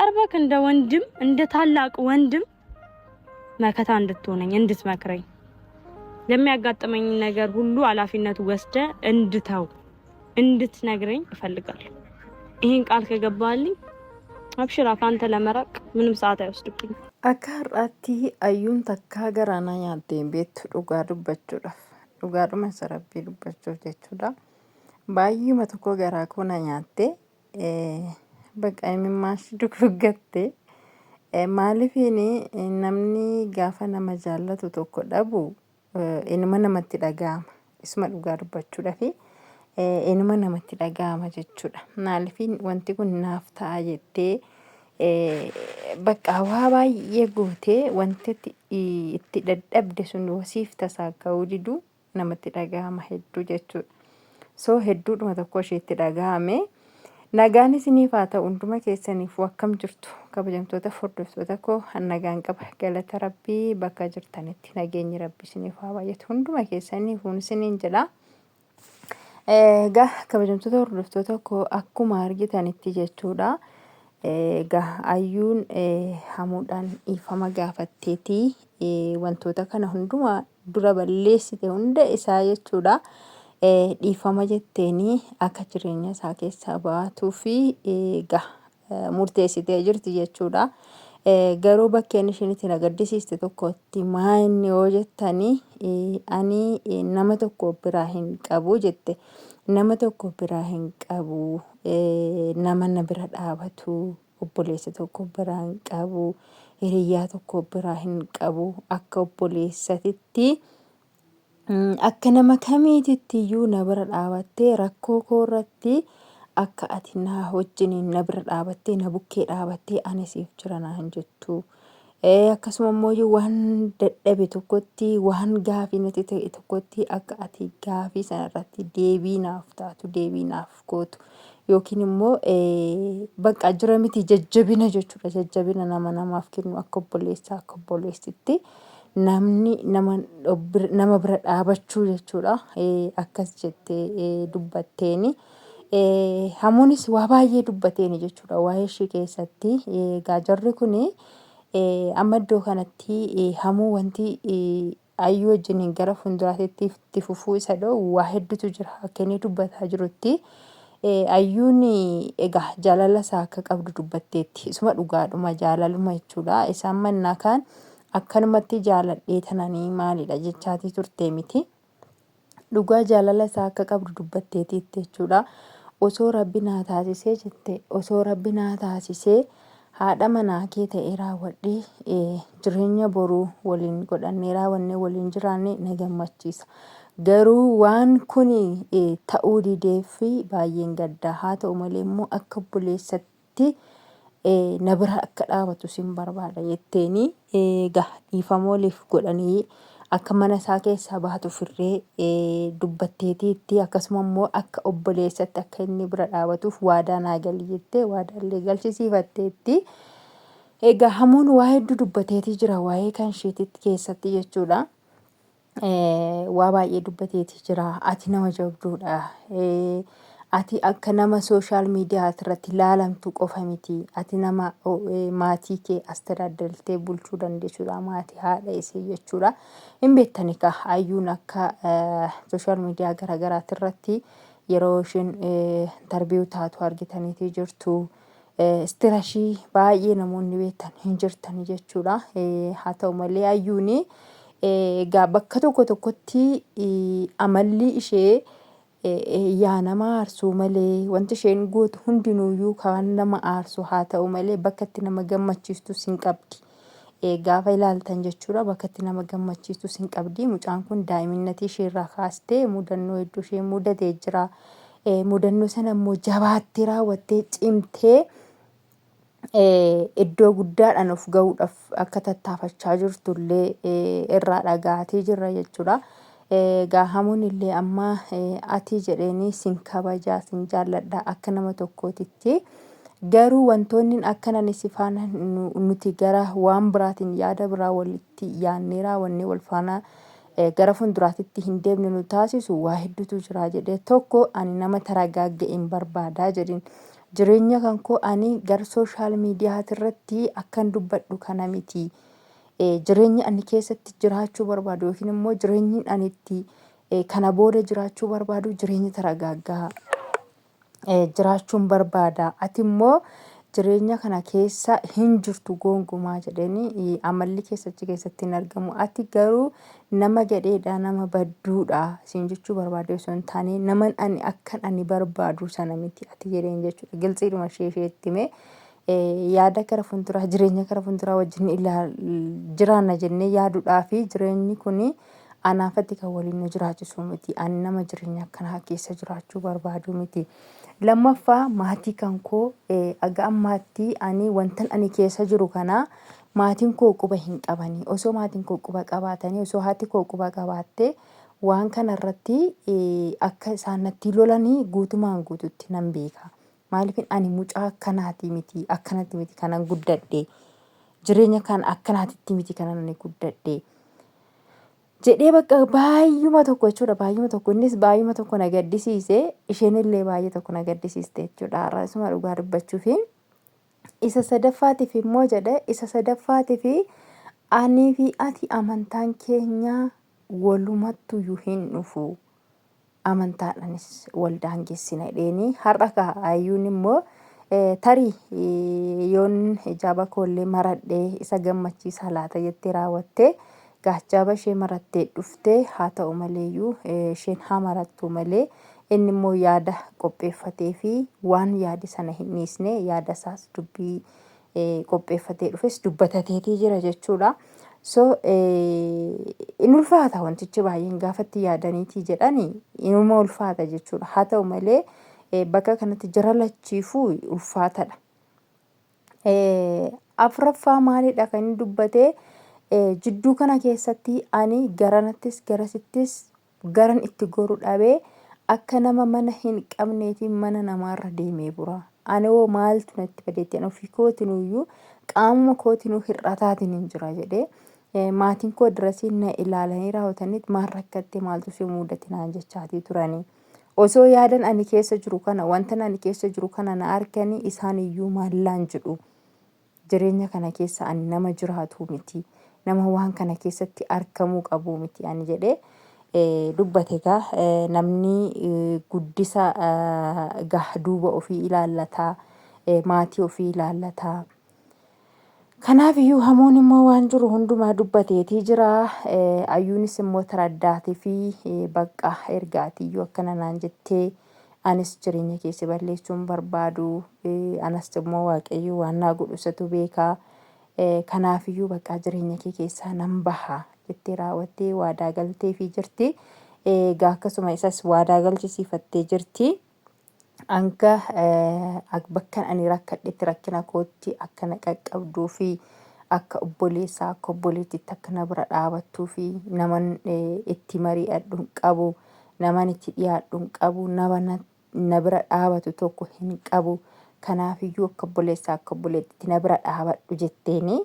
ቀርበክ እንደ ወንድም እንደ ታላቅ ወንድም መከታ እንድትሆነኝ እንድትመክረኝ ለሚያጋጥመኝ ነገር ሁሉ ኃላፊነት ወስደ እንድተው እንድትነግረኝ እፈልጋለሁ። ይህን ቃል ከገባልኝ አብሽራ ከአንተ ለመራቅ ምንም ሰዓት አይወስድብኝም። Akka har'aatti ayyuun takkaa garaa na nyaattee hin beektu dhugaa dubbachuudhaaf. Dhugaadhuma isa rabbii dubbachuuf jechuudha. Baay'uma tokko garaa koo na nyaatte. Bakka imimmaan duguggatte. Maaliifiin namni gaafa nama jaallatu tokko dhabu inuma namatti dhaga'ama. Isuma dhugaa dubbachuudhaaf inuma namatti dhaga'ama jechuudha. Maaliifiin wanti kun naaf ta'a jettee bakka waa baay'ee gootee wanti itti dadhabde sun siif tasaaka'uu didu namatti dhaga'ama hedduu jechuudha. So hedduudhuma tokko isheetti dhaga'ame. Nagaan isiniif haa ta'u hunduma keessaniif akkam jirtu kabajamtoota hordoftoota koo an nagaan qaba galata rabbii bakka jirtanitti nageenyi rabbii isiniif haa baay'atu hunduma keessaniif isiniin jedha. Egaa kabajamtoota hordoftoota koo akkuma argitanitti jechuudha. Egaa ayyuun hamuudhaan dhiifama gaafatteeti wantoota kana hundumaa dura balleessite hunda isaa jechuudha. Dhiifama jetteeni akka jireenya isaa keessaa baatuu fi egaa murteessitee jirti jechuudha. Garuu bakkeen isheen itti na gaddisiiste tokkotti maa inni yoo jettani ani nama tokko biraa hin qabu jette. Nama tokko biraa hin qabu nama na bira dhaabatu obboleessa tokko biraa hin qabu hiriyyaa tokko biraa hin qabu akka obboleessatitti Akka nama kamiititti iyyuu na bira dhaabattee rakkoo koo irratti akka ati na wajjiniin na bira dhaabattee na bukkee dhaabattee ani siif jira naan jettu. Akkasuma immoo waan dadhabe tokkotti waan gaafii natti ta'e tokkotti akka ati gaafii sana irratti deebii naaf taatu deebii naaf gootu yookiin immoo bakka jira miti jajjabina jechuudha jajjabina nama namaaf kennu akka obboleessaa akka obboleessitti. Namni nama nama bira dhaabachuu jechuudha. Akkas jettee dubbatteeni. Hamuunis waa baay'ee dubbateeni jechuudha waa'ee ishii keessatti. Egaa jarri kuni amma iddoo kanatti hamuu wanti ayyuu wajjiniin gara fuulduraatti itti fufuu isa dhoowwu waa hedduutu jira akka inni dubbataa jirutti. Ayyuun egaa jaalala isaa akka qabdu dubbatteetti. Isuma dhugaadhuma jaalaluma jechuudha. Isaan mannaa kaan Akkanumatti jaaladhee tananii maalidha jechaatii turtee miti. Dhugaa jaalala isaa akka qabdu dubbatteetiitti jechuudha. Osoo rabbi naa taasisee jette osoo rabbi naa taasisee haadha manaa kee ta'ee raawwadhee jireenya boruu waliin godhannee raawwannee waliin jiraanne na gammachiisa. Garuu waan kuni ta'uu dideef baay'een gaddaa. Haa ta'u malee immoo akka obboleessatti na bira akka dhaabatu sin barbaada jetteeni egaa dhiifama waliif godhanii akka mana isaa keessaa baatu firree dubbatteetiitti akkasuma immoo akka obboleessatti akka inni bira dhaabatuuf waadaa naa gali jettee waadaallee galchisiifatteetti. Egaa hamuun waa hedduu dubbateetii jira waa'ee kan isheetitti keessatti jechuudha. Waa baay'ee dubbateeti jira. Ati nama jabduudha. Ati akka nama sooshaal miidiyaa irratti laalamtu qofa miti. Ati nama maatii kee astadaaddaltee bulchuu dandeessudha. Maatii haadha isee jechuudha. Hin beektani kaa ayyuun akka sooshaal miidiyaa garaagaraati irratti yeroo isheen intarviiyuu taatu argitaniitii jirtu. Istirashii baay'ee namoonni beektan hin jirtani jechuudha. Haa ta'u malee ayyuun egaa bakka tokko tokkotti amalli ishee yaa nama aarsuu malee wanti isheen gootu hundinuuyyuu kan nama aarsu haa ta'u malee bakka itti nama gammachiistus hin qabdi. Gaafa ilaaltan jechuudha bakka itti nama gammachiistus hin qabdi. Mucaan kun daa'iminnatii ishee irraa kaastee mudannoo hedduu ishee mudatee jira. Mudannoo sana immoo jabaattee raawwattee cimtee iddoo guddaadhaan of gahuudhaaf akka tattaafachaa jirtullee irraa dhagaatee jirra jechuudha. Egaa hamuun illee amma ati jedheenii sin kabajaa sin jaalladha akka nama tokkootitti. Garuu wantoonni akkanan si faana nuti gara waan biraatiin yaada biraa walitti yaannee raawwannee wal faana gara fuulduraatitti hin deemne nu taasisu waa hedduutu jira jedhee tokko ani nama taragaagga'een barbaada jedhin. Jireenya kan koo ani gara social miidiyaatirratti akkan dubbadhu kana miti. Jireenya ani keessatti jiraachuu barbaadu yookiin immoo jireenyi ani itti kana booda jiraachuu barbaadu jireenya taragaaggaa jiraachuun barbaada. Ati immoo jireenya kana keessa hin jirtu gonkumaa jedheeni amalli keessa achi keessatti hin argamu. Ati garuu nama gadheedha, nama badduudha siin jechuu barbaade osoo hin taane naman ani akkan ani barbaadu sana miti ati jedheen jechuudha. Giltsiidhuma ishee isheetti hime. Yaada gara fuulduraa jireenya gara fuulduraa wajjin jiraanna jennee yaaduudhaa fi jireenyi kuni anaaf ati kan waliin nu jiraachisu miti. Ani nama jireenya akkanaa keessa jiraachuu barbaadu miti. Lammaffaa maatii kan koo aga ammaatti ani wantan ani keessa jiru kana maatiin koo quba hin qabani. Osoo maatiin koo quba qabaatanii osoo haati koo quba qabaatte waan kana irratti akka isaan natti lolanii guutumaan guututti nan beeka. Maaliifin ani mucaa akkanaati miti akkanatti miti kanan guddadhe. Jireenya kan akkanaatitti miti kanan ani guddadhe. Jedhee bakka baay'uma tokko jechuudha baay'uma tokko innis baay'uma tokko na gaddisiise isheen illee baay'ee tokko na gaddisiiste jechuudha har'a isuma dhugaa dubbachuufi. Isa sadaffaatiif immoo jedhe isa sadaffaatiif anii fi ati amantaan keenya walumattuyyuu hin dhufu. Amantaadhanis wal daangessina jedheeni har'a kaa ayyuun immoo tarii yoon hijaaba koollee maradhee isa gammachiisaa laata jettee raawwattee gaachaaba ishee marattee dhuftee haa ta'u maleeyyuu isheen haa marattu malee inni immoo yaada qopheeffatee fi waan yaade sana hin dhiisne yaada isaas dubbii qopheeffatee dhufes dubbatateetii jira jechuudha. So in ulfaata wantichi baay'een gaafatti yaadaniitii jedhani inuma ulfaata jechuudha. Haa ta'u malee bakka kanatti jara lachiifuu ulfaatadha. Afraffaa maalidha kan inni dubbate jidduu kana keessatti ani garanattis garasittis garan itti goru dhabee akka nama mana hin qabneetiin mana namaarra deemee bura. Anoo maaltu natti badeetti an ofii kootinuyyuu qaamuma kootinuu hir'ataatiin hin jira jedhee maatiin koo dirasiin na ilaalanii raawwataniit maal rakkatte maaltu si muudate naan jechaatii turanii. Osoo yaadan ani keessa jiru kana wantan ani keessa jiru kana na arkanii isaan iyyuu maallaan jedhu. Jireenya kana keessa ani nama jiraatuu miti. Nama waan kana keessatti argamuu qabuu miti ani jedhee dubbate egaa namni guddisa gah duuba ofii ilaallataa maatii ofii ilaallataa. Kanaaf iyyuu hamoon immoo waan jiru hundumaa dubbateetii jira. Ayyuunis immoo taraddaatii fi bakka ergaatiyyuu akkana naan jettee Anis jireenya kee si balleessuu hin barbaadu. Anas immoo Waaqayyo waan naa godhu isatu beeka. Kanaafiyyuu bakka jireenya kee keessaa nan baha jettee raawwattee waadaa galteefii jirti. Egaa akkasuma isas waadaa galchisiifattee jirti. Hanga bakka ani rakkadhetti rakkina kootti akka na qaqqabduu fi akka obboleessaa akka obboleettiitti akka na bira dhaabattuu fi naman itti mari'adhu hin qabu. Naman itti dhiyaadhu hin qabu, nama na bira dhaabatu tokko hin qabu. Kanaafiyyuu akka obboleessaa akka obboleettiitti na bira dhaabadhu jetteeni.